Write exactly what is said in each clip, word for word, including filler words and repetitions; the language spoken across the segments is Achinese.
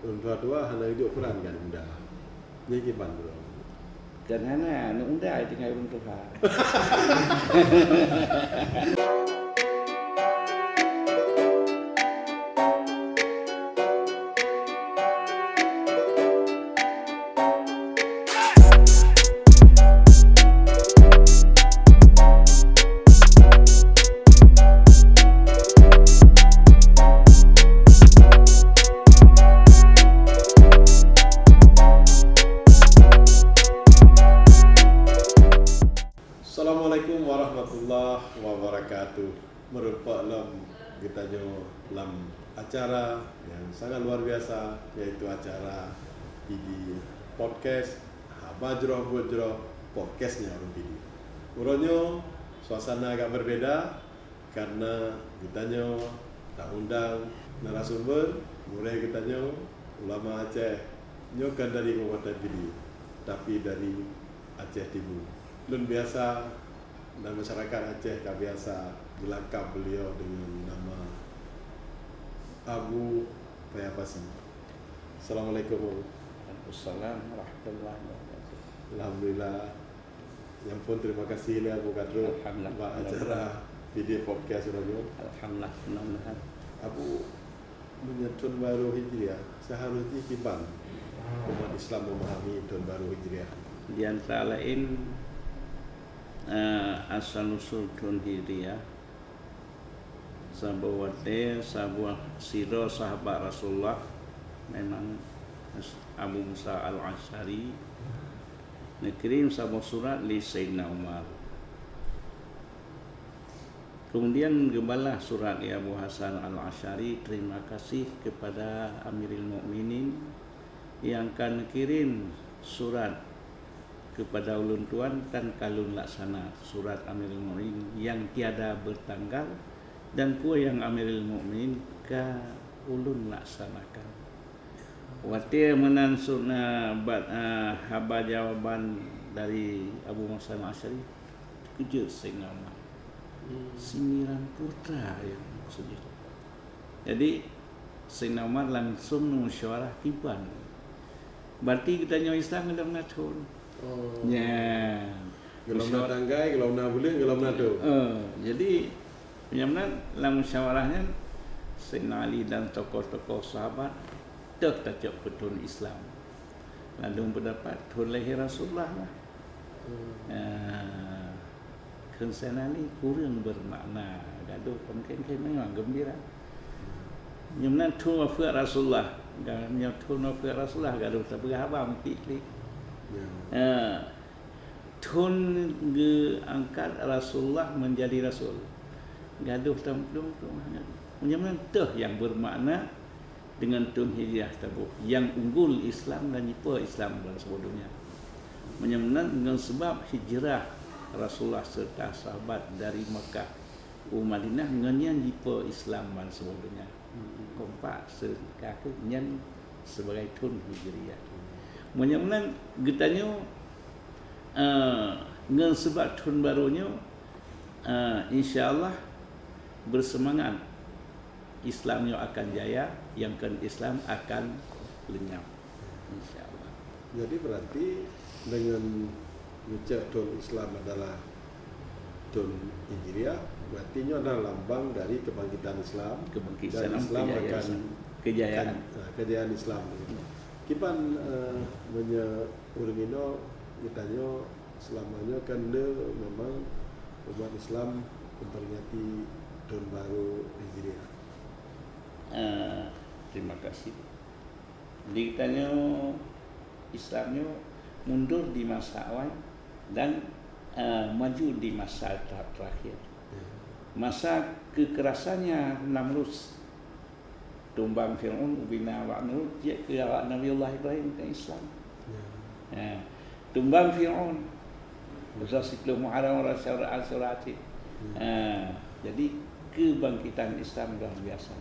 Ureuëng tuha-tuha hana geujok peran kan muda. Nyan kiban droe. Kan hana, aneuk muda tinggai ureuëng tuha. Assalamualaikum warahmatullahi wabarakatuh. Meureumpok lom geutanyoe lam acara nyang sangat luar biasa, yaitu acara Pidie Podcast, haba jroh buet jroh, podcast nyang ureuëng Pidie. Uroe nyoe suasana agak berbeda karena geutanyoe taundang narasumber, gurée geutanyoe, ulama Aceh, nyoe kan dari Kabupaten Pidie, tapi dari Aceh Timu. Lôn biasa dan masyarakat Aceh ka biasa geulakab beliau dengan nama Abu Paya Pasi. Assalamualaikum, Abu. Waalaikumsalam warahmatullahi wabarakatuh. Alhamdulillah. Nyan pun terima kasih lé Abu ka trok Alhamdulillah. Bak acara Pidie Podcast uroe nyoe. Alhamdulillah, mudah-mudahan. Abu, meunyoe thon barô Hijriah, seuharusnya kiban umat Islam memahami thon barô Hijriah? Di antara lain, eh, asal usul thon Hijriah, saboh watée saboh sidroe sahabat Rasulullah, memang Abu Musa Al-Asy'ari, neukirém saboh surat lé Saidina Umar. Kemudian geubalah surat lé Abu Hasan Al-Asy'ari, "Terima kasih kepada Amirul Mukminin yang ka neukirém surat kepada ulôn tuan, dan ka lôn laksana surat Amirul Mukminin yang tiada bertanggal, dan peue nyang Amirul Mukminin ka ulôn laksanakan." Watée meunan su-, na, bat, ah, haba jawaban dari Abu Musa Al-Asy'ari, teukeujot Saidina Umar. Hmm. Sinirang putra nyang maksudnya. Jadi, Saidina Umar langsung musyawarah kiban. Berarti geutanyoe Islam gohlom na thon. Oh. Ya. Gohlom na tanggai, gohlom na buleuen, gohlom na thon. Eh, jadi, meunyoe meunan lam musyawarah nyan, Saidina Ali dan tokoh-tokoh sahabat, "Toh tacok keu thon Islam." Ladôm peundapat thon lahé Rasulullah lah. Hmm. Ah, kheun Saidina Ali kureueng bermakna, gadoh kon kheun-kheun memang geumbira. Nyoe meunan thon wafeuet Rasulullah, ga-, nyoe thon wafeuet Rasulullah gadoh tapeugah haba meutik lé. Ya. Ah, thon geuangkat Rasulullah menjadi rasul, gadoh tamuphom-phom. Nyoe meunan toh nyang bermakna deungon thon Hijriah taboh, nyang unggul Islam dan jipo Islam ban saboh donya. Meunyoe meunan, ngon sabab hijrah Rasulullah serta sahabat dari Makkah u Madinah, ngon nyan jipo Islam ban saboh donya. Kompak seuka kheueh nyan sebagai thon Hijriah. Meunyoe meunan geutanyoe, eh, ngon sabab thon barô nyoe, eh, insya Allah beuseumangat Islam nyoe akan jaya, nyang kon Islam akan leunyap. Insya Allah. Jadi berarti dengan ngeucok thon Islam adalah thon Hijriah, berarti nyoe adalah lambang dari kebangkitan Islam. Kebangkitan dan Islam, kejayaan akan Islam. Kejayaan. Akan, ah, kejayaan Islam. Hmm. Kiban, eh, meunyoe ureuëng inoe geutanyoe selama nyoe kan le memang umat Islam memperingati thon barô Hijriah. Eh, terima kasih. Di tanyoe Islam nyoe mundur di masa awai dan, eh, maju di masa tahap terakhir. Ya. Masa kekerasannya Namrud, tumbang Fir'aun, ubina awak Namrud, jeuet keu awak Nabiullah Ibrahim ke Islam. Ya. Eh, tumbang Fir'aun, uroe siplôh Muharram, uroe Asyura, Asyura cit. Hmm. Ha, jadi kebangkitan Islam luar biasa.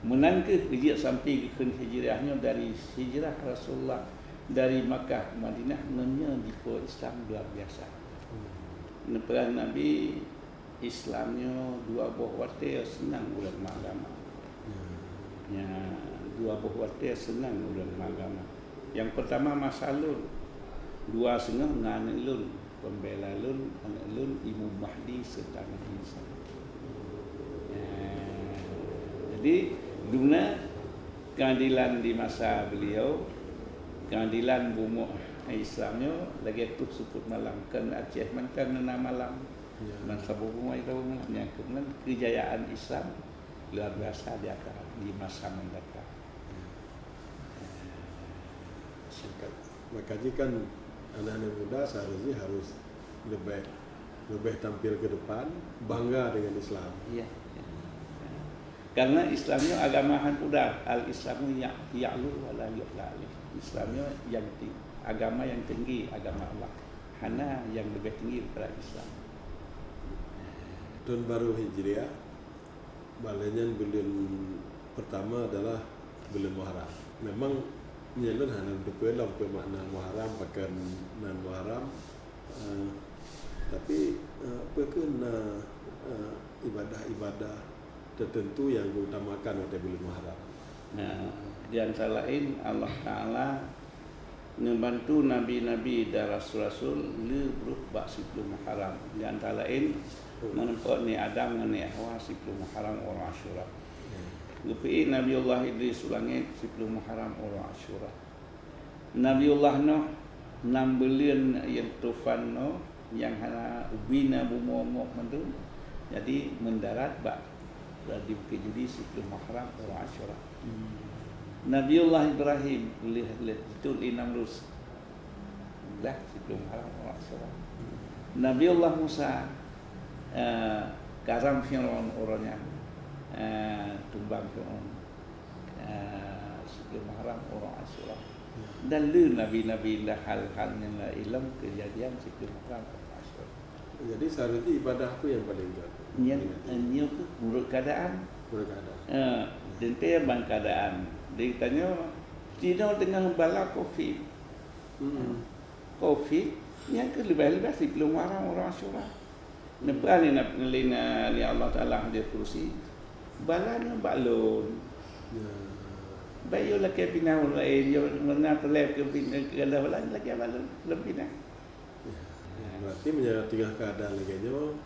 Meunan kheueh jeuet sampai geukheun hijrah nyoe dari hijrah Rasulullah dari Makkah Madinah, ngon nyoe jipo Islam luar biasa. Hmm. Neupeugah Nabi, Islam nyoe dua boh watée seunang ulama agama. Hmm. Nya, Dua boh watée seunang ulôn meuagama. Nyang peurtama masa lôn, dua seungoh ngon aneuk lôn, peumbela lôn, aneuk lôn Imam Mahdi seutangah Isa. Nah, jadi duna keadilan di masa beliau, keadilan bumoe Islam nyoe lagée tuh seupôt malam, kon Aceh mantong na malam. Ya. Ban saboh bumoe itu malam, nyang keunan keujayaan Islam luar biasa di akhir, di masa mendatang. Singkat. Maka jih kan aneuk-aneuk muda seharusnya harus lebih, lebih tampil ke depan, bangga dengan Islam. Iya, iya. Karena Islam nyoe agama han pudar, al-Islamu ya-, ya'lu wa la yu'la alaih. Islam nyoe yang ti-, agama yang tinggi, agama Allah. Hana yang lebih tinggi daripada Islam. Tahun baru Hijriah, Bak lheueh nyan buleuen peurtama adalah buleuen Muharram. Memang nyan lôn hana teupeue lom peue makna Muharram, pakon nan Muharram. Eh, tapi, eh, peu kheueh na, eh, ibadah-ibadah teuteuntu nyang geuutamakan watée buleuen Muharram? Nah, di antara laén Allah Taala neubantu nabi-nabi dan rasul-rasul le brok bak siplôh Muharram. Di antara laén, hmm, meureumpok Nabi Adam ngon Nabi Hawa siplôh Muharram uroe Asyura. Hmm. Geupeuék Nabiullah Idris u langét siplôh Muharram uroe Asyura. Nabiullah Nuh nam buleuen nyang tufan Nuh, nyang hana ubé na bumoe mok mandum. Jadi, mendarat bak di Bukét Judi siplôh Muharram uroe Asyura. Hmm. Nabiullah Ibrahim lheueh, lheueh jitôb lé Namrus, lah siplôh Muharram uroe Asyura. Nabiullah Musa, eh, karam Firaun uroe nyan, eh, tumbang Firaun, eh, siplôh Muharram uroe Asyura. Ya. Dan le nabi-nabi dan hal-hal nyang laén lom keujadian siplôh Muharram uroe Asyura. Jadi, seharusnya ibadah tu yang paling utama. Nyan, nyoe keuh menurut keadaan. Menurut keadaan. Eh, teuntée ban keadaan. Di tanyoe, sinoe teungoh bala covid. Hmm. Covid, nyan keuh leubeh-leubeh siplôh Muharram uroe Asyura. Neupeuah lé na-, lé na-, lé Allah Taala di kursi. Bala nyoe bak lôn. Ya. Baik, yo lakée pinah ureuëng laén, yo meunan teuléb keu pinah, keu bala lakée bak lôn, lôn pinah. Ya, berarti meunyoe teungoh keuadaan lagée nyoe,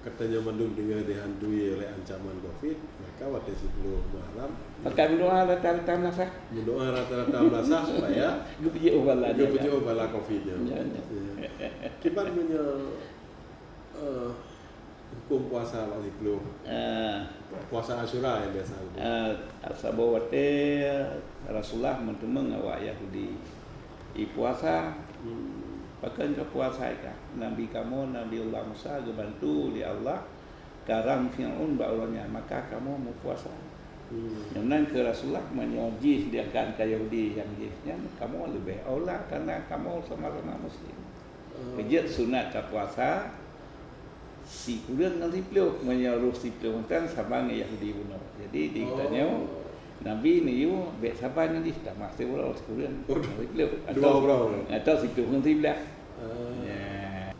gata nyoe mandum deungoe dihantui oleh ancaman covid, maka watée siplôh Muharram, pakai meudoa rata-rata meunasah. Meudoa rata-rata meunasah supaya geupeujeuet bala, geupeujeuet bala covid nyoe. Ya, ya. Ya. Kiban meunyoe, eh, Hukôm puasa bak siplôh. Ah. Puasa Asyura nyang biasa. Ah, saboh watée Rasulullah meuteumé ngon awak Yahudi. I puasa, hmm, pakon ka puasa ka? Nabi kamoe, Nabiullah Musa geubantu lé Allah karam Firaun bak uroe nyan, maka kamoe meupuasa. Hmm. Nyan keu Rasulullah, meunyoe jih dia kan ka Yahudi nyang jih nyan, kamoe leubeh aula karena kamoe sama-sama muslim. Hmm. Jeuet sunat tapuasa, sikureueng ngon siplôh, meunyoe roh siplôh mantong saban ngon Yahudi bunoe. Jadi, di geutanyoe, oh, Nabi neuyue bék saban ngon jih, tamah siuroe sikureueng ngon siplôh. Dua uroe. Atau siplôh ngon siblaih. Ah. Ya.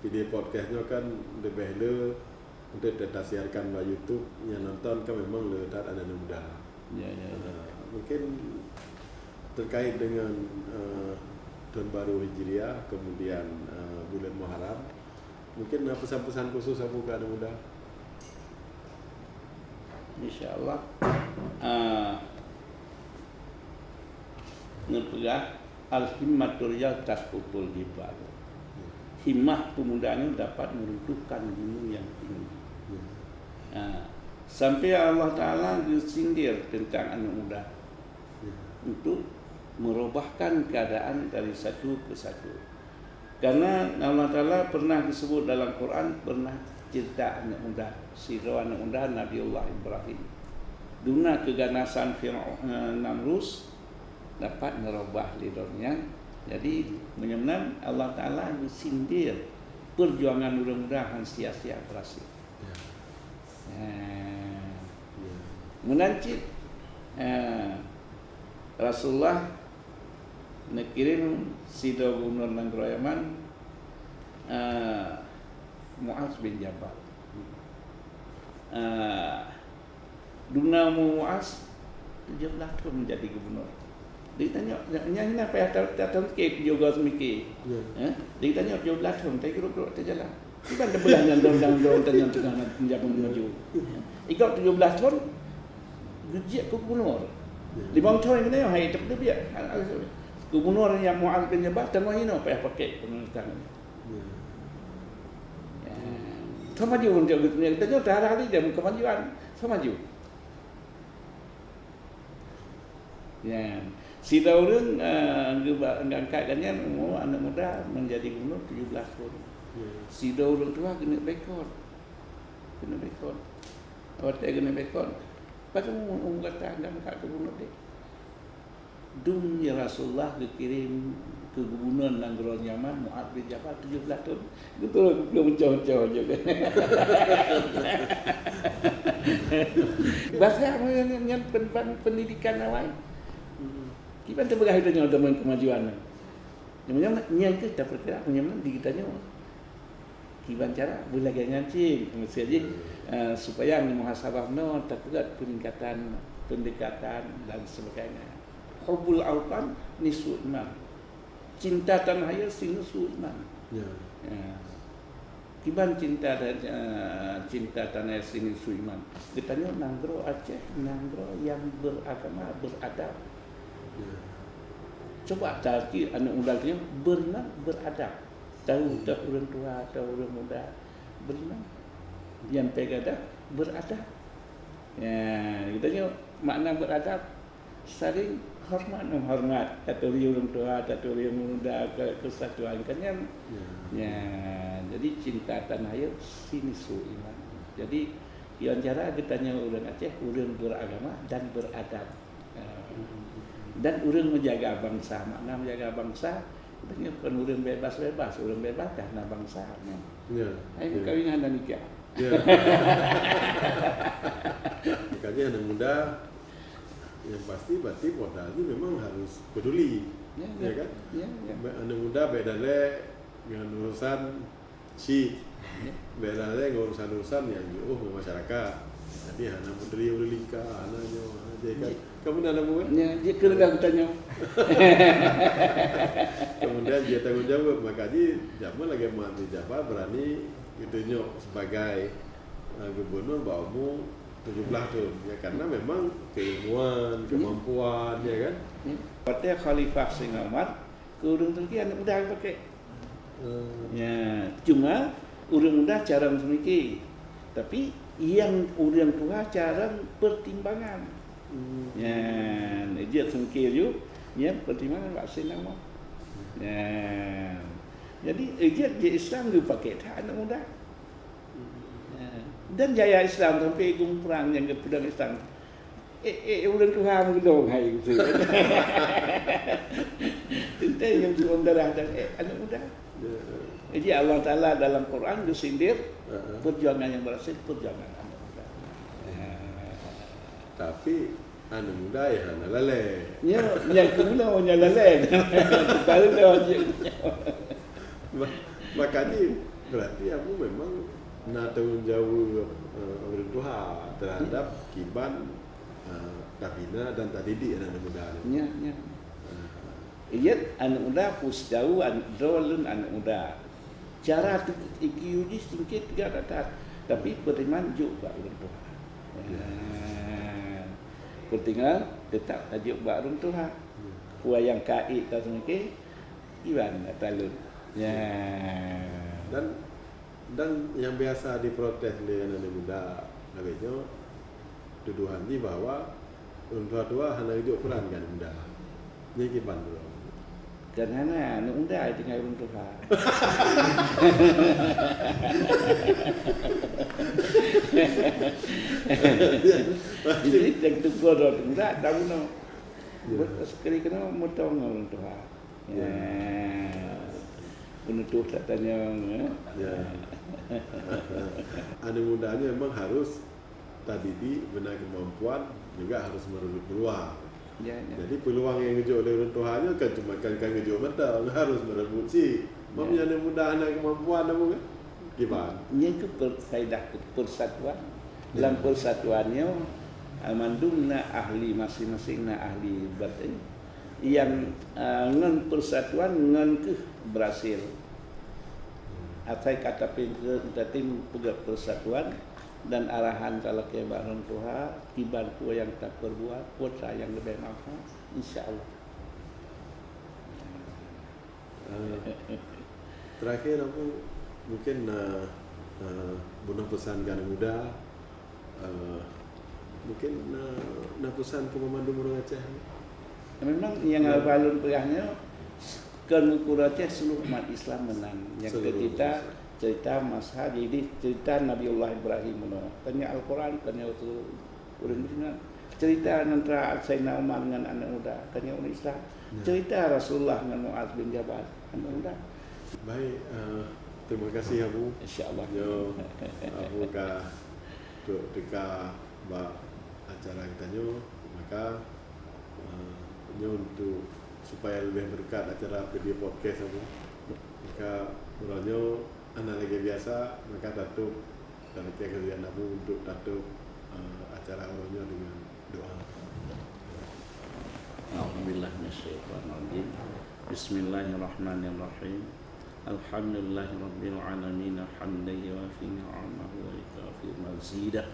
Video podcast nyoe kan leubeh le untuk tasiarkan bak YouTube, nyang nonton kan memang le that aneuk muda. Ya, ya, ya. Ah, mungkin terkait dengan, eh, tahun baru Hijriah, kemudian, eh, bulan Muharram, mungkin, eh, pesan-pesan khusus Abu keu aneuk muda? Insya Allah, eh, neupeugah, "Al-himmatur riyal tasqutul jibal." Himmah pemuda nyoe dapat meruntuhkan gunung yang tinggi. Nah, sampai Allah Taala geusindir tentang aneuk muda untuk merubahkan keadaan dari satu ke satu. Karena Allah Taala pernah disebut dalam Quran, pernah cerita aneuk muda, sidroe aneuk muda Nabiullah Ibrahim. Duna keganasan Firaun, eh, Namrus, dapat neurubah lé droeneuh nyan. Jadi, meunyoe meunan Allah Taala geusindir perjuangan ureuëng muda han sia-sia berhasil. Ya. Eh, ya. Meunan cit, eh, Rasulullah neukirém sidroe gubunur nanggroe Yaman, eh, Muaz bin Jabal. Eh, Duna Muaz Tujoh blaih thon jadi gubunur. Jadi tanyoe, nyan, nyan payah ta-, ta-, tamikir, juga semikir. Ya. Eh? Jadi tanyoe tujoh blaih thon, tapi rot-rot teujalan. Kiban teubelah nyan dong-dong-dong, tanyoe teungoh na-, jameun maju. Ya. Igob tujoh blaih thon, geujak keu gubunur. Ya. Limong thon keunoe hai teupeubiet. Gubunur nyang Mu'adz bin Jabal teungoh inoe payah pakai pemerintahan. Ya. Ya. Sama maju untuk gubunur, tanyoe teuhara-hari dan kemajuan. Sama maju. Nyan. Sidroe ureueng, eh, geuba-, geungkat gobnyan umu aneuk muda menjadi gubunur tujoh blaih thon. Ya. Sidroe ureueng tuha keuneuk boikot. Keuneuk boikot. Watèe keuneuk boikot, padum umu gata geungkat gubunur deh. Dum ya Rasulullah geukirém keu gubunur nanggroe Yaman, Mu'adz bin Jabal tujoh blaih thon. Beutôi, beutôi, beutôi, beutôi. Bahasa nyan, nyan pen-, pen-, pendidikan awai. Kiban teupeugah geutanyoe deungon kemajuan nyan. Nyan, nyan keuh tapeukira nyan di geutanyoe. Kiban cara beulagèe nyan cit, maksud jih, eh, supaya muhasabah meunoe tapeugah peningkatan, pendekatan dan sebagainya. Hubbul autan nisfu iman. Cinta tanah air sinisfu iman. Ya. Ya. Kiban cinta dan, eh, cinta tanah air sinisfu iman. Geutanyoe nanggroe Aceh, nanggroe nyang beragama, beradab. Ya. Coba teuka aneuk muda geutanyoe beriman, beradab. Tahu tak ureueng tuha atau ureueng muda beriman. Nyang peugadang beradab. Ya, geutanyoe makna beradab, saling hormat menghormat, taturi ureueng tuha, taturi ureueng muda, ke-, kesatuan kan nyan. Ya. Ya, jadi cinta tanah air sinisfu iman. Jadi, di antara geutanyoe ureueng Aceh, ureueng beragama dan beradab. Ya. Dan ureueng menjaga bangsa, makna menjaga bangsa, geutanyoe kon ureueng bebas-bebas, ureueng bebas karena bangsa nyan. Ya. Hai ya. Kawinan dan nikah. Ya. Makanya anak muda yang pasti berarti modalnya memang harus peduli. Ya, ya. Ya kan? Ya, ya. Anak muda beda lé dengan urusan si beda lé ngon urusan-urusan nyang jiôh ngon masyarakat. Jadi hana meuturi ureueng lingka, hana nyoe, hana jai kan. Kamu na aneuk muda? Nya, jeuet keu lagèe geutanyoe. Kemudian dia tanggung jawab, maka ji jameun lagèe Mu'adz bin Jabal berani geutanyoe sebagai, eh, gubunur bak umu tujoh blaih thon. Ya, karena memang keilmuan, kemampuan, ya kan? Ya. Watèe Khalifah Saidina Umar, keu ureueng teungki aneuk muda geupaké. Hmm. Ya, cuma ureueng muda carông seumike. Tapi nyang ureueng tuha carông pertimbangan. Hmm. Ya, jeuet seumike ju, ya, pertimbangan bak sinama. Ya. Jadi, jeuet ji Islam geupaké that aneuk muda. Ya. Dan jaya Islam sampai geuprang nyang geupeudong Islam. Eh, eh, ureueng tuha meugeudong hai gitu. Teuntèe nyang turun darah dan, eh, aneuk muda. Ya. Jadi Allah Taala dalam Quran geusindir, heeh, perjuangan yang berhasil, perjuangan aneuk muda. Ya. Tapi aneuk muda ya hana lalè. Nya, nyang keunoe nyang lalè. Tahu dah. Ma-, makanya berarti aku memang na tanggung jawab, eh, ureueng tuha terhadap kiban, eh, tabina dan tadidik aneuk muda ni. Ya, ya. Eh. Iya, aneuk muda, peusijauh an-, droe lôn aneuk muda. Cara tu, I Q jih singkét tiga atas, tapi peuteungoh jok bak ureueng tuha. Ya. Ya. Peuteungoh teutap tajok bak ureueng tuha. Ya. Peue nyang ka ék ka singkét, iban ata lôn. Ya. Dan Dan nyang biasa diprotes lé aneuk muda lagèe nyoe, tuduhan jih bahwa ureueng tuha-tuha hana geujok peran keu aneuk muda. Nyan kiban droe? Kan hana, aneuk muda tinggai ureueng tuha. Jadi, nyang teupeue droe aneuk muda, tahu noh. Ya. Buet sekali keunoe meutueng ngon ureueng tuha. Ya. Ya. Peunutôh that tanyong, ya. Ya. Aneuk muda nyoe memang harus tadidik, beuna kemampuan, juga harus merebut peluang. Ya, ya. Jadi, peluang nyang geujok lé ureueng tuha nyoe kan cuma kan, kan geujok mantong, harus merebut cit. Mam, ya, aneuk muda hana kemampuan, apa kan? Kiban. Nyan keuh per-, faedah persatuan. Ya. Lam persatuan nyoe, Almandum na ahli, masing-masing na ahli batin. Yang, eh, ngon persatuan ngon keuh berhasil. Asai ka tapinteue, tatim peugah persatuan dan arahan talakée bak Tuhan, kiban peue nyang taperbuat, peue nyang leubeh manfaat, insya Allah. Eh, terakhir, Abu, mungkin na, eh, bunoe peusan keu aneuk muda, eh, mungkin na, na peusan keu banmandum ureuëng Aceh? Memang nyang Alfa lôn peugah nyoe, kon ukur Aceh, seluruh umat Islam meunan. Nyang cerita, cerita mazhab, jadi cerita Nabiullah Ibrahim meunoe. Tanya Al-Quran, tanya Rasul. Ureuëng Islam. Cerita antara Saidina Umar ngon aneuk muda, tanya ureuëng Islam. Cerita Rasulullah ngon Muaz bin Jabal, aneuk muda. Baik, eh, terima kasih, Abu. Insya Allah. Nyoe Abu ka trok teuka bak acara geutanyoe, maka, eh, nyoe untuk supaya leubeh beureukat acara P D A Podcast, Abu. Maka uroe nyoe hana lagée biasa, maka tatôb Dan lagée keuh nyan Abu untuk tatôb, eh, acara uroe nyoe deungon doa. A'udzubillahi minasyaitonirrajim. Bismillahirrahmanirrahim. Alhamdulillahirabbil alamin, hamdan yuwafi ni'amahu wa yukafi mazidah.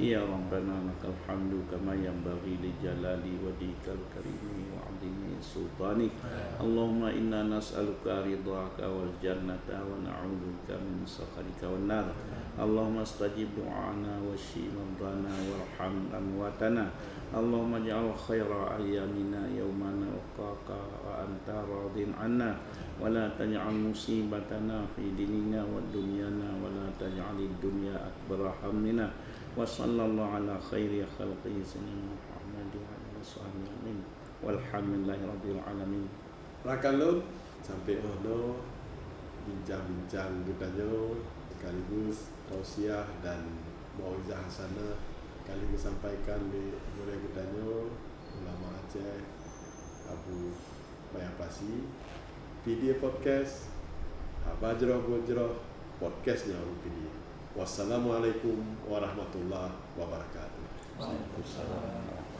Ya Rabbana lakal hamdu kama yanbaghi li jalali wajhikal karimi wa 'azimi sultanik. Allahumma inna nas'aluka ridhaka wal jannata wa na'udzubika min sakhatika wan nar. Allahumma stajib du'ana wasyfi mardana warham amwatana. Allahumma ij'al khaira ayyamina yauma nalqaka wa anta radin 'anna, wa la taj'al musibatana fi dinina wa dunyana, wa la taj'alid dunya akbara hammina. Wa sallallahu ala khairi khalqihi sayyidina Muhammad wa ala alihi wa sahbihi amin. Walhamdulillahi rabbil alamin. Rakan lôn, sampai 'oh noe bincang-bincang geutanyoe sekaligus tausiah dan mauizah hasanah ka lheueh geusampaikan lé gurée geutanyoe, ulama Aceh, Abu Paya Pasi. P D A Podcast, haba jroh buet jroh, podcast nyang ureuëng P D A. Wassalamualaikum warahmatullahi wabarakatuh. Waalaikumsalam.